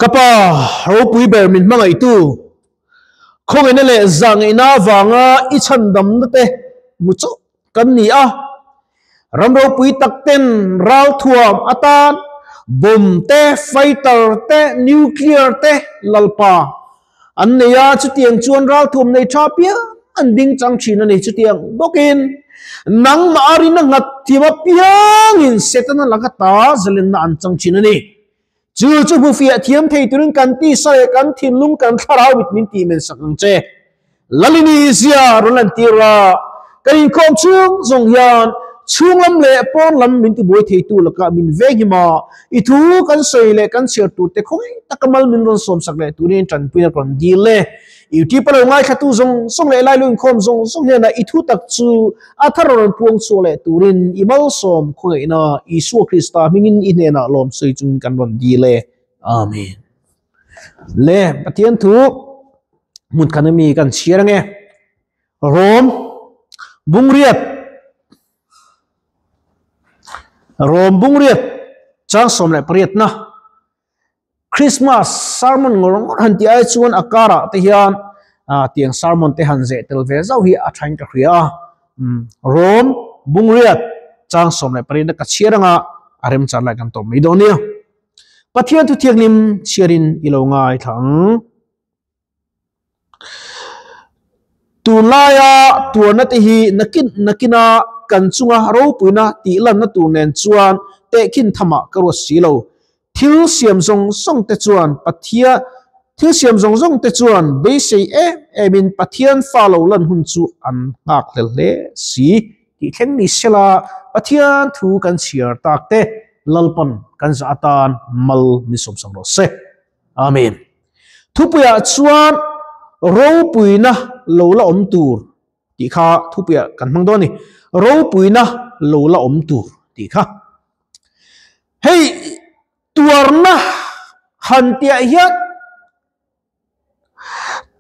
Ka Pa, ropui ber min hmangaihtu, khawngaihna leh zahngaihna avanga i chhandamna te hmu chauh kan ni a. Ram ropui tak ten ralthuam atan bomb te, fighter te, nuclear te Lalpa an nei a, chutiang chuan ralthuam nei tha piang an ding chang thin a ni. Chutiang bawkin nangmah a rin a nghat thiam apiangin Setana laka ta zalenna an chang thin a ni. Chu chu hmu fiah thiam thei turin kan tisa leh kan thinlung kan thlarau mit min tih men sak ang che. Lalini zia rawn lan tir la, kan inkhawm chhung zawng hian chhung lam leh pawn lam min tibuai theitu lakah min veng him a, i thu kan sawi leh kan chhiar tur te khawngaih taka mal min rawn sawm sak leh turin tanpuina ka rawn dil e. YouTube a lo ngaithlatu zawng zawng leh lai lu inkhawm zawng zawng hnenah i thu tak chu a thar rawn puang chhuak leh turin i malsawm khawngaihna Isua Krista hmingin i hnenah lawm sawi chungin kan rawn dil e. Amen. Le Pathian thu hmun khan ami kan chhiar ange. Rom Bungriat Rom Bungriat chang 18 na Christmas sermon ngawr ngawr han tih ai chuan a karah te hian ah tiang sermon te han zeh tel ve zauh hi a thain ka hria a Rom Bungriat chang 18 na ka chhiar anga a remchan lai kan tawp mai dawn nia. Pathian thu thianghlim chhiarin i lo ngaithla ang. Tunlaia tuarna te hi nakin nakina kan chunga ropuina tih lanna tur nen chuan tehkhin thamah ka ruat si lo. Thil siam zawng zawng te chuan Pathian thil siam zawng zawng te chuan beisei em emin Pathian fa lo lan hun chu an nghak hlel hle si tih thleng ni sela Pathian thu kan chhiar tak te Lalpan kan zah atan mal min sawmsak rawh se. Amen. Thupuiah chuan ropuina lo la awm tur tih kha thupuiah kan hmang dawn a ni. Ropuina lo la awm tur tih kha. Hei tuarna han tihah hian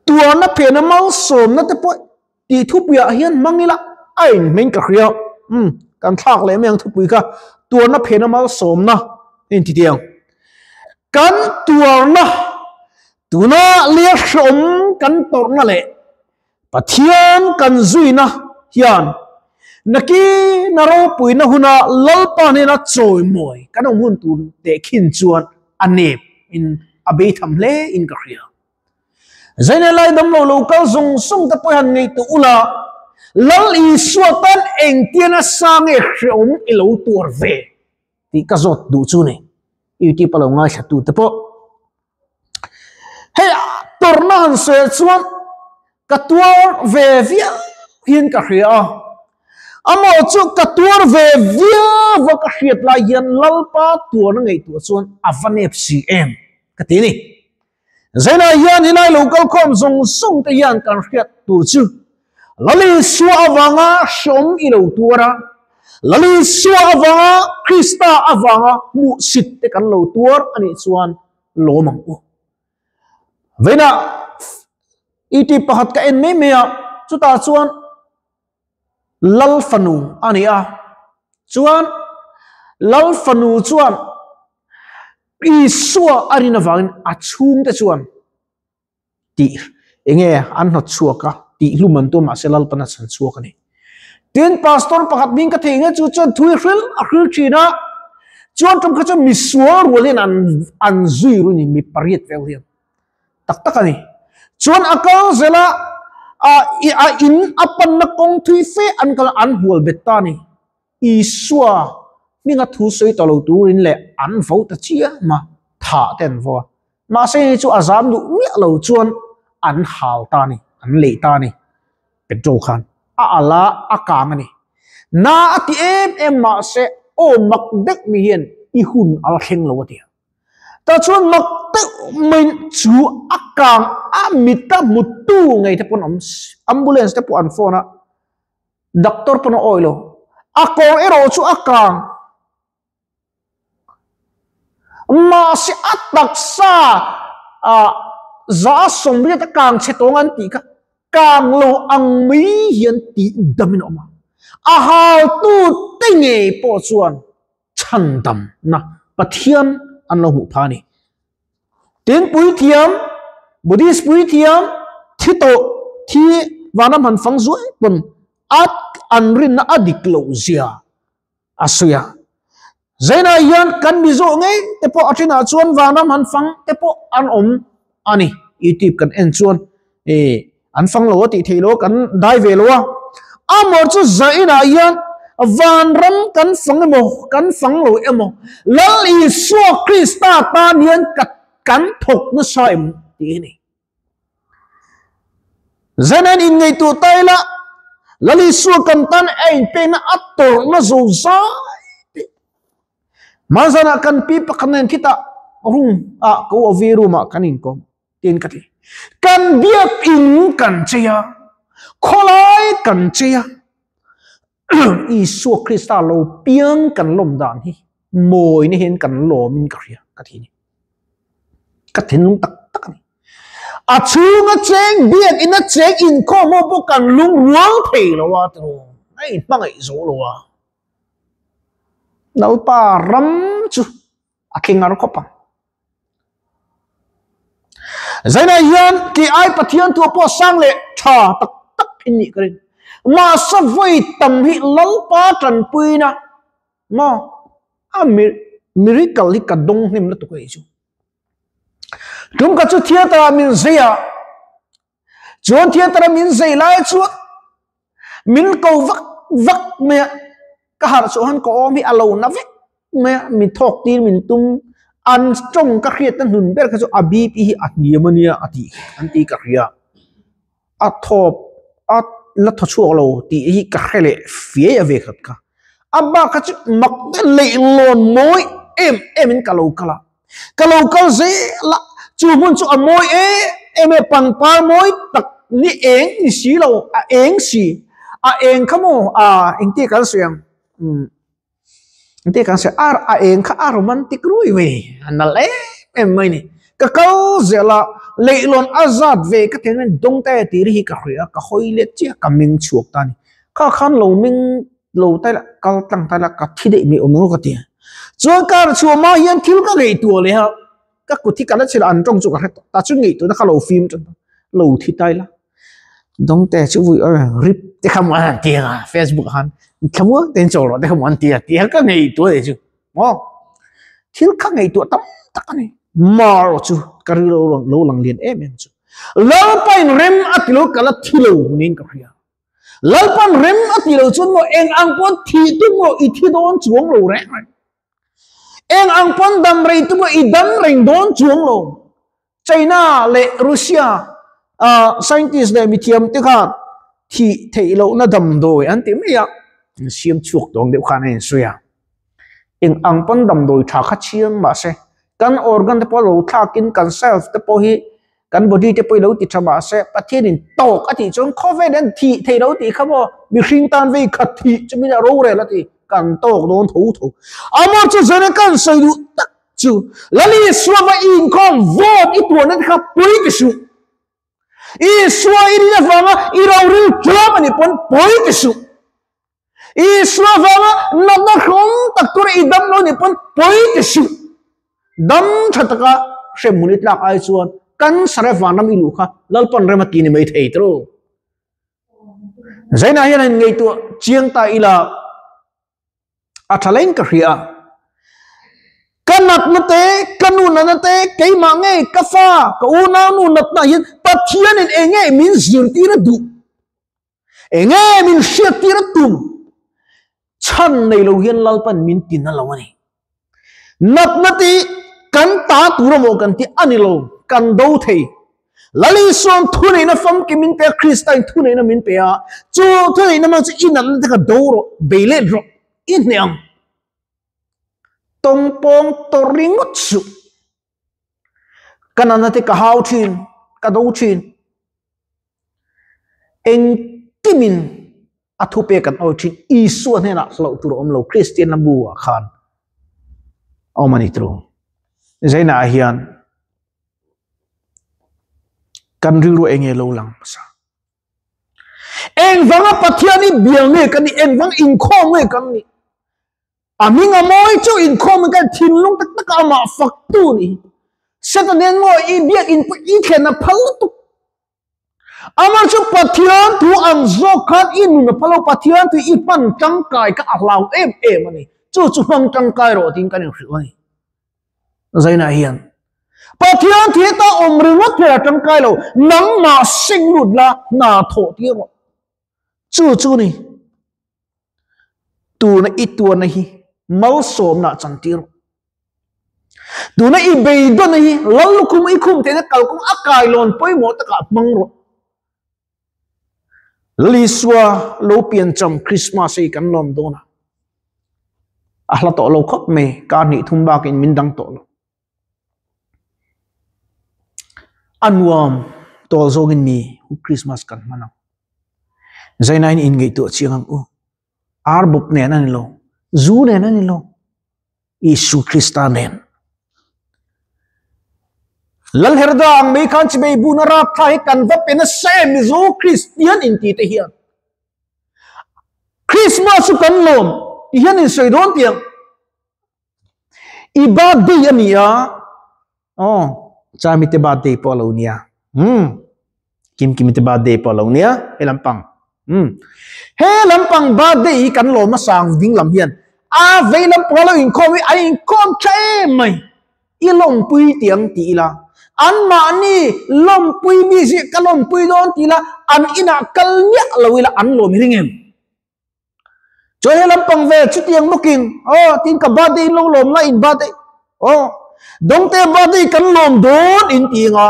tuarna phena malsawmna te pawh tih thupuiah hian hmang ila a inhmeng ka hria. Umm kan thlak leh mai ang thupui kha tuarna phena malsawmna a inti tih ang. Kan tuarna tuna liahrawm kan tawrhna leh Pathian kan zuina hian nakina ropuina huna Lalpa hnena chawimawi kan awm hun tur tehkhin chuan a nep in a beitham hle in ka hria. Zaina lai dam lo lo kal zawng zawng te pawh hian ngaihtuah ula, Lal Isua tan engtiana sa nge hreawm i lo tuar ve? Tih ka zawt duh chu ni. YouTube a lo ngaithla tu te pawh. Hei tawrhna han sawi chuan ka tuar ve viau hian ka hria a. Amaw chu ka tuar ve viau a ka hriat lai hian Lalpa tuarna ngaihtuah chuan a va nep si em ka ti a ni. Zainah hian helai lo kal khawm zawng zawng te hian kan hriat tur chu Lali Isua avanga hreawm i lo tuar a, Lali Isua avanga Krista avanga hmuhsit te kan lo tuar a nih chuan lawm ang u. Vawiinah YouTube pakhat ka en mai mai a, chutah chuan Lal fanu a ni a, chuan Lal fanu chuan Isua a rin avangin a chhungte chuan tih enge an hnawt chhuak a, tih hlum an tum mahse Lalpan a chhan chhuak a ni. Tin, pastor pakhat hming ka theih nge chu chuan thu i hril a hril thin a, chuan tum kha chuan misual rual hian an an zui ru ni mi pariat vel hian tak tak a ni. Chuan a kal zel a, a a in a panna kawng thui fe an kal an hual bet ta a ni. Isua hminga thu sawi ta lo turin leh an vo ta chiam a, thah te an vo a. Mahse hei chu a zam duh miah lo chuan an hal ta a ni, an lei ta a ni. Petrol khan a al a, a kang a ni. Na a ti em em mahse aw mak deuh mi hian i hun a la thleng lo a ti a. Tah chuan mak deuh maiin chu a kang a mita hmutu ngei te pawn awm, ambulance te pawh an phone a. Doctor pawn a awih lo. A kawr erawh chu a kang. Mahse a taksa ah za 80 a kang chhe tawng an tih kha kang lo ang mai hian tih damin a awm a. A haltu te ngei pawh chuan chhandamna Pathian an lo hmuh phah a ni. Tin puithiam, Buddhist puithiam, thi tawh, thi vanram han fang zuai pawn a an rinna a dik loh zia a sawi a. Zainah hian kan Mizo ngei te pawh a thenah chuan vanram han fang te pawh an awm a ni. YouTube kan en chuan e an fang lo a tih theih lo kan dai ve lo a. Amawr chu zainah hian vanram kan fang emaw kan fang lo emaw Lal Isua Krista tan hian ka kan thawk nasa em tih a ni. Zanin inngaihtuah ta ila, Lal Isua kan tan a inpekna a tawrhna zo zai tih. Hmanzanah kan pi pakhat nen khitah room ah ko avi room ah kan inkawm tiin ka ti. Kan biakin kan chei a, khawlai kan chei a, Isua Krista lo piang kan lawm dan hi mawina hian kan lawmin ka hria ka ti a ni. Ka thinlung tak tak a ni. A chhunga cheng biak ina cheng inkhawm ho pawh kan lung rual thei lo a tiraw a inhmangaih zo lo a. Lalpa ram chu a tling ar khawp ang. Zainah hian kei ai Pathian thu pawh sang leh tha tak tak in nih ka ring. Mahse vawi tam hi Lalpa tanpuina maw a miracle hi ka dawng hnem lutuk a nih chu. Tum ka chu theatre ah min zei a, chuan theatre a min zei lai chuan min ko vak vak mai a, ka harh chhuah han ka awm hi a lo na vek mai a, mi thawk tir min tum an tawng ka hriat na hnun ber kha chu a BP hi a hniam a nia a tih an tih ka hria, a thawp a la thaw chhuak lo tih hi ka hre leh fiai a ve khat kha, a bak kha chu mak leihlawn mawi em em in ka lo kal a. Ka lo kal zel a, chu hmun chu a mawi em em e, pangpar mawi tak ni eng ni si lo, a eng si, a eng kha maw, a engtia kan sawi ang, umm engtia kan sawi ang, a eng kha a romantic rui mai, a nalh em em mai ni. Ka kal zel a, leihlawn a zat ve ka thei mai, dawngte tih ri hi ka hria, ka hawi let chiah, ka meng chhuak ta a ni. Kha khan lo meng lo ta ila kal tlang ta ila ka thi daih mai awm ang ka ti a. Chuan car chhuah hma hian thil ka ngaihtuah leh a, ka kut hi ka la chhilh a, an tawng chu ka hre tawh ta chu ngaihtuahna kha lo fim tan a, lo thi ta ila dawngte chu vui awr rip te kha maw an ti a Facebook ah khan thlamuang te in chawl rawh te kha maw an ti a tih kha ka ngaihtuah leh chu maw thil kha ngaihtuah tam tak a ni. Mar chu ka rilru lo lang lian em em chu Lalpa in rem a ti lo ka la thi lo niin ka hria. Lalpan rem a ti lo chuan maw eng ang pawn thih tum maw i thi dawn chuang lo reng reng. Eng ang pawn dam rei tum maw i dam reng dawn chuang lo. China leh Russia uh, scientist leh mithiam te khan thih theih lohna damdawi an ti mai a, siam chhuak tawng deuh khan a insawi a. Eng ang pawn damdawi tha kha chiang mahse kan organ te pawh lo thlakin kan self te pawh hi kan body te pawh hi lo ti tha mahse Pathianin tawk a tih chuan khawvel hian thih theih lo tih kha maw mihring tan vei khat thih chu min a rorel a ti kan tawk dawn tho tho. Amah chu zan a kan sawi duh tak chu Lal Isua va inkhawm vote i tuahna te kha pawi ti suh. Isua i rin avanga i roril tlawm a nih pawn pawi ti suh. Isua vanga natna hlawm tak tur i dam lo nih pawn pawi ti suh. Dam tha taka hremhmun i tlak ai chuan cancer e vanram i luh kha Lalpan rem a ti ni mai thei tawh. Zainah hian in ngaihtuah chiang ta ila a tha leng ka hria. Ka natna te, ka nu natna te, keimah ngei ka fa, ka unau nu natna hian Pathianin eng nge min zirtir a duh? Enge min hriat tir a tum chhan nei lo hian Lalpan min tin a lo a ni. Natna ti kan ta tur amaw kan ti a ni lo, kan do thei. Lal Isua'n thuneihna famkim min pe a, Krista'n thuneihna min pe a, chu thuneihna hmang chu i natna te kha do rawh, bei let rawh, i hneh ang. Tawngpawng tawrh ringawt suh. Ka natna te ka hau thin, ka do thin. Engkimin a thupe kan awi thin. Isua hnenah hlauh tur a awm lo, Kristian lambu ah khan a awm a ni tru. Zainah hian kan rilru enge lo lang hmasa. Engvanga Pathian hi bia nge kan nih, engvang inkhawm nge kan nih. A hming a mawi chu inkhawm in kan thinlung tak tak a amah faktu ni. Satan hian maw i biak in pawh i thlen a phal lutuk. Amah chu Pathian thu ang zawk khan i nun a phal lo, Pathian thu i hman tangkai kha a hlau em em a ni. Chu chu hmang tangkai rawh tiin kan inhrilh a ni. Zainah hian Pathian thu heta awm ringawt hmel a tangkai lo, nangmah seng lut la hna thawh tir rawh. Chu chu ni. Tuna i tuarna hi malsawmna ah chantir rawh. Tuna i beidawnna hi lal lukhum i khum theihna kalkawng a kailawn pawimawh takah hmang rawh. Lal Isua lo piancham Christmas hi kan lawm dawn a. A hla tawh lo khawp mai, kar hnih thum bakin min dang tawh lo. A nuam tawl zawngin mi hu Christmas kan hman ang. Zainain in ngaihtuah chiang ang u. Ar bawp nen a ni lo, zu nen a ni lo, Isu Krista nen. Lalherda ang mai khan chibei buna rap thla hi kan va pe nasa em Mizo Kristian inti te hian. Christmas chu kan lawm ti hian in sawi dawn tiang. I birthday a ni a, aw Chami te birthday pawh a lo nia, umm Kimkimi te birthday pawh a lo nia he lampang, umm he lampang birthday hi kan lawm hmasa ang ding lam hian a vei lampang a lo inkhawm hi a inkhawm tha em mai, i lawmpui tih ang ti ila anmahni lawmpui mi zia ka lawmpui dawn ti ila an inah kal miah lo ila an lawm hi ring em? Chuan he lampang ve chutiang bawkin aw tin ka birthday in lo lawm la in birthday aw dawngte birthday kan lawm dawn in ti anga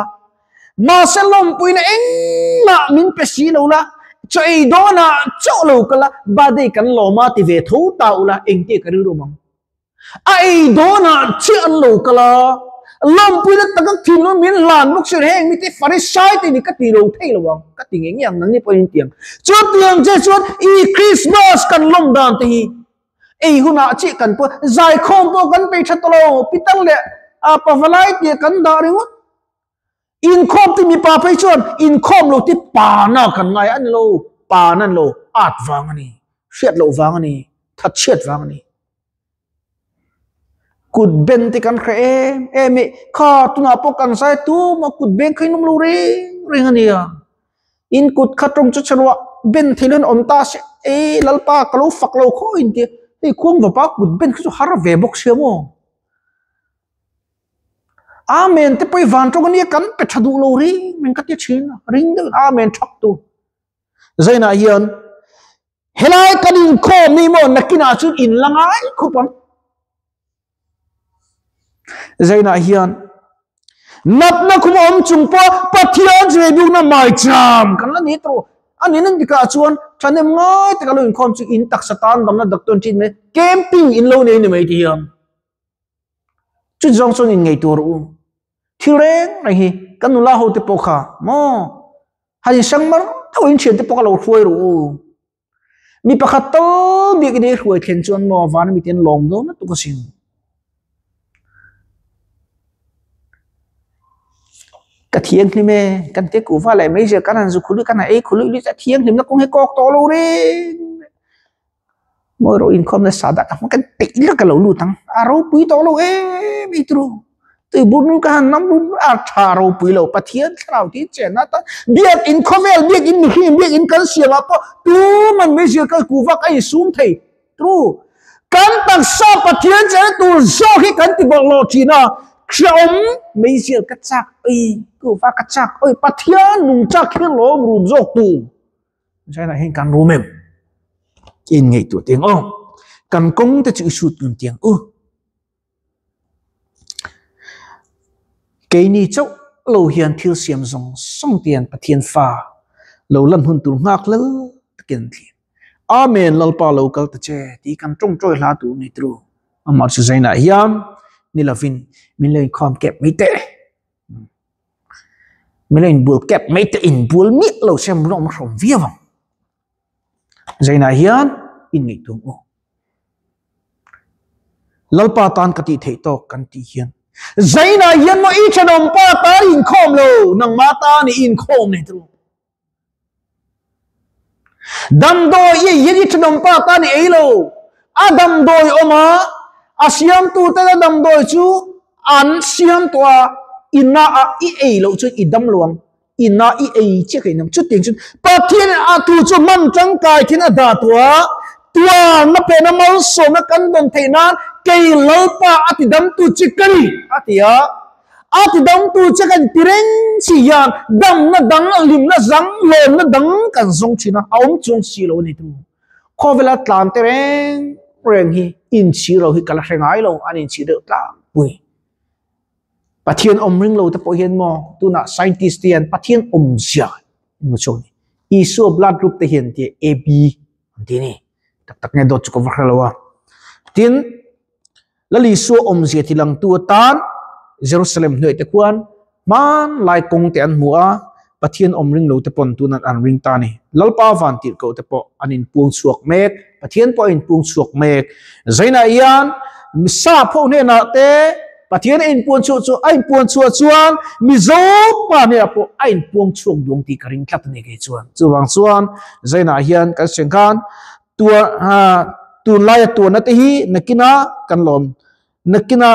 mahse lawmpuina engmah min pe si lo la chaw ei dawnah chauh lo kal a birthday kan lawm a ti ve tho ta ula engtia ka rilru mang. A ei dawnah chiah an lo kal a, lawmpuina taka thinlung min hlan bawk si heng mite Farisai te ni ka ti lo thei lo ang, ka ti ngei ngei ang nangni pawhin tiang. Chutiang che chuan i Christmas kan lawm dan te hi ei hunah chiah kan pawh zaikhawm pawh kan peih tha ta lo, pitar leh pavalai tih kan dah ringawt. Inkhawm te mipa phei chuan inkhawm lo te pana kan ngai a ni lo, pana ni lo, at vang a ni, hriat loh vang a ni, thatchhiat vang a ni. Kut ben te kan hre em em i, kha tunah pawh kan zai tum a kut beng kha in awm lo reng reng a nia. In kut kha tawng chu chhe ruah ben thei lo in awm ta se, ei Lalpa ka lo fak lo khaw in tia, hei khuang vapa kut ben kha chu har ve bawk sia maw. Amen te pawh i van tawng a nia kan pe tha duh lo reng reng ka ti thin a, ring deuhin Amen thak tu. Zainah hian Helai kan inkhawm ni maw nakinah chuan in la ngai khawp ang. Zainah hian natna khum awm chung pawh Pathian chu bukna maicham kan la ni tawh. A ni nan dikah chuan thahnem ngai taka lo inkhawm chu in taksa tan damna doctor an ṭin mai camping in lo nei ni mai ti hian. Chu zawng chuan in ngei tur u. Thil reng reng hi kan nula ho te pawh kha maw han insang mar deuh in thian te pawh kha lo hruai ru u. Mi pakhat tal bik in ei hruai thlen chuan maw van mi ten lawm dawn lutuk asin. Ka thianghlim e, kan te kuhva leh meizial kan han zu khului kan han ei khului lui chu a thianghlim na kawng hi kawk tawh lo reng. Mawi rawh inkhawm nasa dah ka hma kan peih la ka lo lut ang a ropui tawh lo em ei turu tui bur nu ka han nam rum a tha ropui lo Pathian thlarau tin chen a ta biak in khawvel biak in mihring biak in kan siam ah pawh tuman meizial kal ku vak a insum thei turu kan taksa Pathian chen tur zawk hi kan ti bawlhhlawh thin a hreawm meizial ka chak oi ku vak ka chak oi Pathian nung chak hi lawm rum zawk tu. China hian kan rum em? In ngaihtuah tiang aw. Kan kawng te chu i sut ngun tiang u. Keini chauh lo hian thil siam zawng zawng te hian Pathian fa lo lan hun tur nghak lal takin an thlir. Amen Lalpa lo kal ta che tih kan tawngtawi hla tur ni tru. Amah chu Zainah hian ni lovin min lo inkhawm kep mai teh. Min lo inbual kep mai te inbual miah lo se an awm hrawm viau ang. Zainah hian inngaihtuah ang u. Lalpa tan ka tih theih tawk kan tih hian Zainah hian maw i thenawmpa tan inkhawm lo nangmah tan i inkhawm nei tawh. Damdawi i ei hian i thenawmpa tan i ei lo. A damdawi awm a, a siamtute la damdawi chu an siam tawh a. Ina a i ei loh chuan i dam lo ang. Ina i ei chiah ka inam. Chutiang chuan Pathian a thu chu hman tangkai thin a dah tawh a, tuarna pehna malsawmna kan dawn theih nan kei Lalpa a tidamtu che ka ni, a ti a. A tidamtu che kan ti reng si hian damna dang, hlimna zang, lawmna dang kan zawng thin a, a awm chuang si lo a ni tu. Khawvela tlan te reng reng hi inchhir lo hi ka la hre ngai lo, an inchhir deuh tlangpui. Pathian awm ring lo te pawh hian maw tunah scientist te hian Pathian awm zia an hmu chhuak a ni. Isua blood group te hian tia AB an ti a ni. Tak tak nge dawt chu ka va hre lo a. Tin, Lal Isua awm zia ti langtu atan Jerusalem hnuaih te khuan hmanlai kawng te an hmu a, Pathian awm ring lo te pawn tunah an ring ta a ni. Lalpa van tirhkoh te pawh an inpuang chhuak mek, Pathian pawh a inpuang chhuak mek. Zainah hian sap ho hnenah te Pathian a inpuan chhuah chu a inpuan chhuah chuan Mizo pa hnenah pawh a inpuang chhuak duang tih ka ring tlat a ni kei chuan. Chuvang chuan Zainah hian kan sawi khan tua tunlaia tuarna te hi nakina kan lawm nakina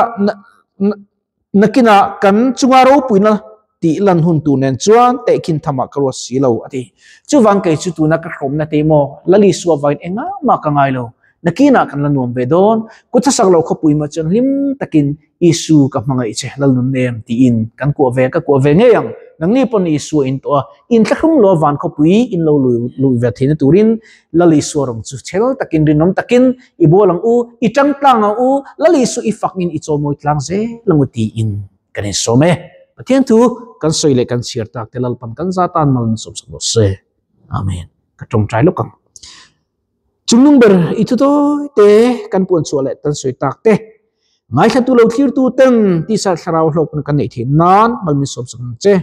Nakinah kan chunga ropuina tih lan hun tur nen chuan tehkhin thamah ka ruat si lo, a ti. Chuvang kei chu tuna ka hrawmna te maw Lali Sua vangin engah mah ka ngai lo. Nakinah kan la nuam ve dawn. Kut hmasak lo khawpui mah chuan hlim takin Isu ka hmangaih che Lalnun nem tiin kan kuah ve ka kuah ve ngei ang. Nangni pawn Isua in tawh a, inthlahrung lo van khawpui in lo lui ve theihna turin Lal Isua rawng chu chhel takin rinawm takin i bual ang u, i tang tlang ang u, Lal Isu i fakin i chawmawi tlang zel ang u tiin kan insawm e. Pathian thu kan sawi leh kan chhiar tak te Lalpan kan za tan mal min sawmsak rawh se. Amen. Ka tawngtai lawk ang. Chungnung ber i thu tawi te kan puan chhuah leh kan sawi tak te ngaithlatu lo thlirtu ten tisa thlarau hlawkna kan neih theih nan mal min sawmsak ang che.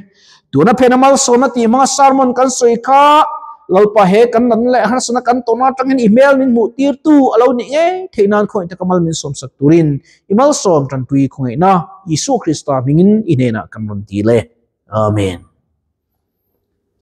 Tuna phena malsawmna tih hmanga sermon kan sawi kha Lalpa he kan natna leh harsatna kan tawhna atangin i hmel min hmuh tirtu a lo nih ngei theih nan khawngaih taka mal min sawmsak turin i malsawm tanpui khawngaihna Isua Krista hmingin i hnenah kan rawn ti le. Amen.